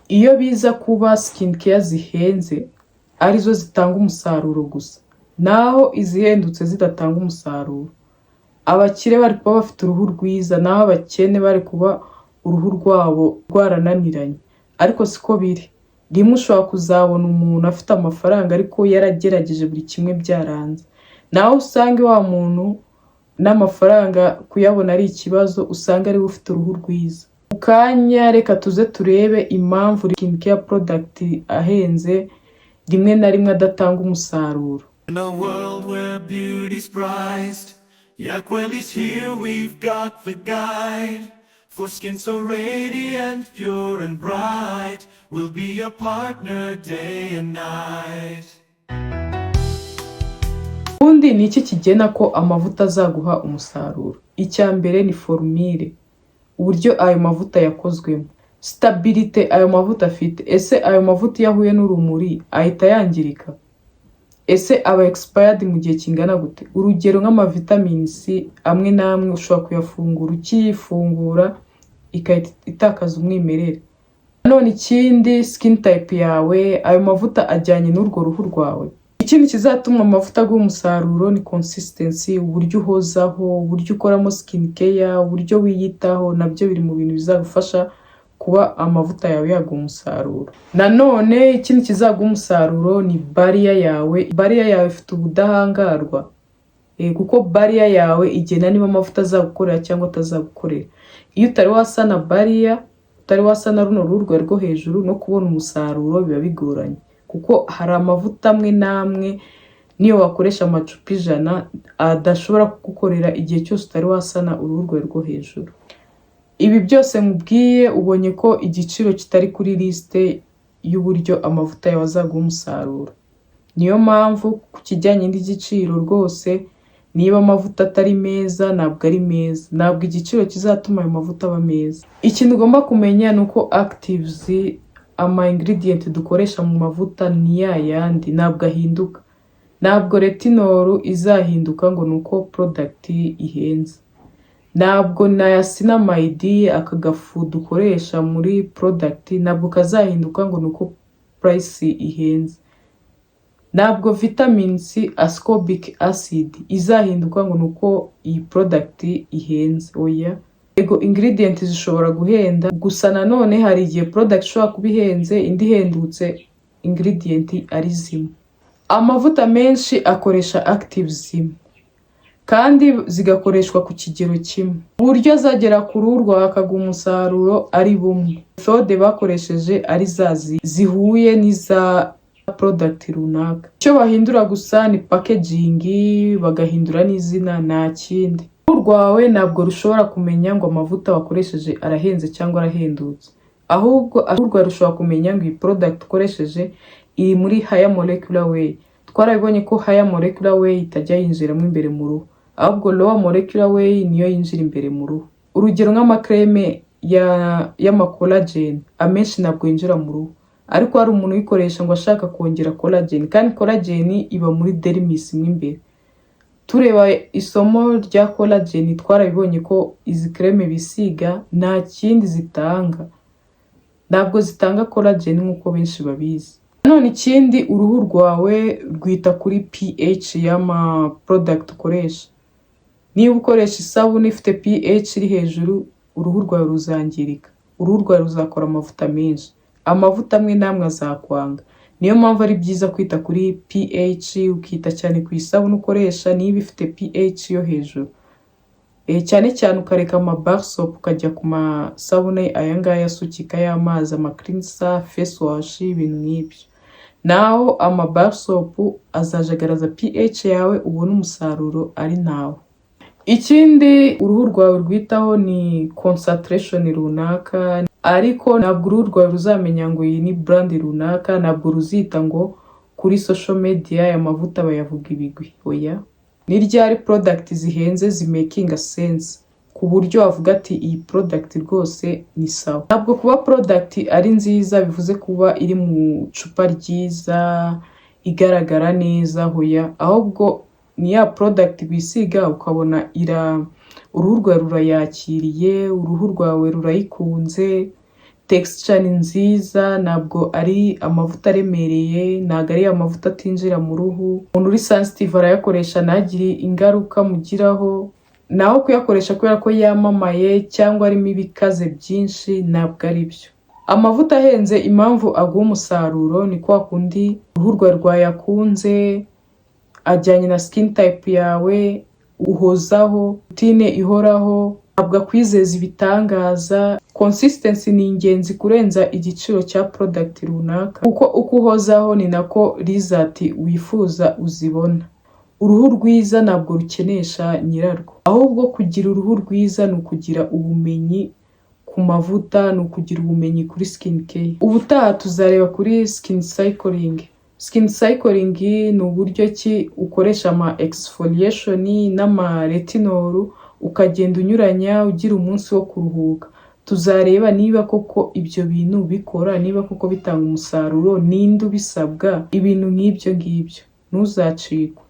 Iyo biza kuba skin care zihenze arizo zitanga umusaruro gusa, naho izihendutse zidatanga umusaruro, abakire bari kuba bafite uruhu rwiza, naho abakene bari kuba uruhu rwabo rwarananiranye. Ariko siko biri. Rimwe ushobora kuzabona umuntu afite amafaranga ariko yaragerageje buri kimwe byaranze, naho usange wa muntu n'amafaranga kuyabona ari ikibazo, usanga ariwe ufite uruhu rwiza. Mu kanya reka tuze turebe impamvu skin care product ahenze rimwe na rimwe adatanga umusaruro. In a world where beauty's prized, Yaqueli's here, we've got the guide. For skin so radiant, pure and bright, we'll be your partner day and night. Ubundi ni iki kigena ko amavuta azaguha umusaruro? Icya mbere ni formule, uburyo ayo mavuta yakozwemo, stabilité ayo mavuta afite. Ese ayo mavuta iyo ahuye n'urumuri ahita yangirika? Ese aba expired mu gihe kingana gute? Urugero nk'amavitamini C amwe n'amwe ushobora kuyafungura, ukiyifungura igahita itakaza umwimerere. Nanone ikindi, skin type yawe, ayo mavuta ajyanye n'urwo ruhu rwawe. Ikindi kizatuma amavuta aguha umusaruro ni consistency, uburyo uhozaho, uburyo ukoramo skin care, uburyo wiyitaho, nabyo biri mu bintu bizagufasha kuba amavuta yawe yaguha umusaruro. Nanone ikindi kizaguha umusaruro ni barrier yawe. Barrier yawe ifite ubudahangarwa, kuko barrier yawe igena niba amavuta azagukorera cyangwa atazagukorera. Iyo utari wasana barrier, utari wasana runo ruhu rwawe rwo hejuru, no kubona umusaruro biba bigoranye, kuko hari amavuta amwe n'amwe niyo wakoresha amacupa 100 adashobora kugukorera igihe cyose utari wasana uruhu rwawe rwo hejuru. Ibi byose nkubwiye, ubonye ko igiciro kitari kuri liste y'uburyo amavuta yawe azaguha umusaruro. Niyo mpamvu ku kijyanye n'igiciro rwose, niba amavuta atari meza, ntabwo ari meza, ntabwo igiciro kizatuma ayo mavuta aba meza. Ikintu ugomba kumenya ni uko actives, ama ingredient dukoresha mu mavuta ni ya yandi, ntabwo ahinduka. Ntabwo retinol izahinduka ngo ni uko product ihenze. Ntabwo niacinamide, aka gafu dukoresha muri product, ntabwo kazahinduka ngo ni uko price ihenze. Ntabwo vitamin C, ascorbic acid izahinduka ngo ni uko iyi product ihenze, oya. Yego, ingredient zishobora guhenda, gusa nanone hari igihe product ishobora kuba ihenze, indi ihendutse, ingredient ari zimwe. Amavuta menshi akoresha actives zimwe kandi zigakoreshwa ku kigero kimwe, uburyo azagera ku ruhu rwawe akaguha umusaruro ari bumwe, methode bakoresheje ari za zihuye n'iza product runaka. Icyo bahindura gusa ni packaging, bagahindura n'izina, nta kindi. Uruhu rwawe ntabwo rushobora kumenya ngo amavuta wakoresheje arahenze cyangwa arahendutse, ahubwo uruhu rwawe rushobora kumenya ngo iyi product ukoresheje iri muri higher molecular weight. Twarabibonye ko higher molecular weight itajya yinjiramo imbere mu ruhu, ahubwo lower molecular weight niyo yinjira imbere mu ruhu. Urugero nk'amakreme y'ama collagen, amenshi ntabwo yinjira mu ruhu, ariko hari umuntu uyikoresha ngo ashaka kongera collagen, kandi collagen iba muri dermis mo imbere. Tureba isomo rya collagen, twarabibonye ko izi crème bisiga nta kindi zitanga, ntabwo zitanga collagen nk'uko benshi babizi. Nanone ikindi, uruhu rwawe rwita kuri pH y'ama product ukoresha. Niba ukoresha isabune ifite pH iri hejuru, uruhu rwawe ruzangirika, uruhu rwawe ruzakora amavuta menshi, amavuta amwe n'amwe azakwanga. Niyo mpamvu ari byiza kwita kuri pH, ukita cyane ku isabune ukoresha niba ifite pH yo hejuru, cyane cyane ukareka ama bar soap, ukajya ku masabune aya ngaya asukika y'amazi, ama cleanser, face wash, ibintu nk'ibyo. Naho ama bar soap azajagaraza pH yawe, ubone umusaruro ari ntawo. Ikindi uruhu rwawe rwitaho ni concentration runaka, ariko ntabwo uruhu rwawe ruzamenya ngo iyi ni brand runaka, ntabwo ruzita ngo kuri social media aya mavuta bayavuga ibigwi, oya. Ni ryari product zihenze zimakinga sense ku buryo wavuga ati iyi product rwose ni sawa? Ntabwo kuba product ari nziza bivuze kuba iri mu icupa ryiza, igaragara neza, hoya. Ahubwo ni ya product wisiga ukabona ira uruhu rwawe rurayakiriye, uruhu rwawe rurayikunze. Texture ni nziza, ntabwo ari amavuta aremereye, ntabwo ari amavuta atinjira mu ruhu. Umuntu uri sensitive arayakoresha ntagire ingaruka mugiraho. Naho kuyakoresha kubera ko yamamaye cyangwa arimo ibikaze byinshi, ntabwo ari byo. Amavuta ahenze, impamvu aguha umusaruro ni kwa kundi uruhu rwawe rwayakunze, ajyanye na skin type yawe, uhozaho, routine ihoraho, ntabwo akwizeza ibitangaza. Consistency ni ingenzi kurenza igiciro cya product runaka, kuko uko uhozaho ni nako result wifuza uzibona. Uruhu rwiza ntabwo rukenesha nyirarwo, ahubwo kugira uruhu rwiza ni ukugira ubumenyi ku mavuta, ni ukugira ubumenyi kuri skin care. Ubutaha tuzareba kuri skin cycling. Skin cycling ni uburyo ki ukoresha ama exfoliation n'ama retinol, ukagenda unyuranya, ugira umunsi wo kuruhuka. Tuzareba niba koko ibyo bintu bikora, niba koko bitanga umusaruro, ninde ubisabwa, ibintu nk'ibyo ngibyo. Ntuzacikwe.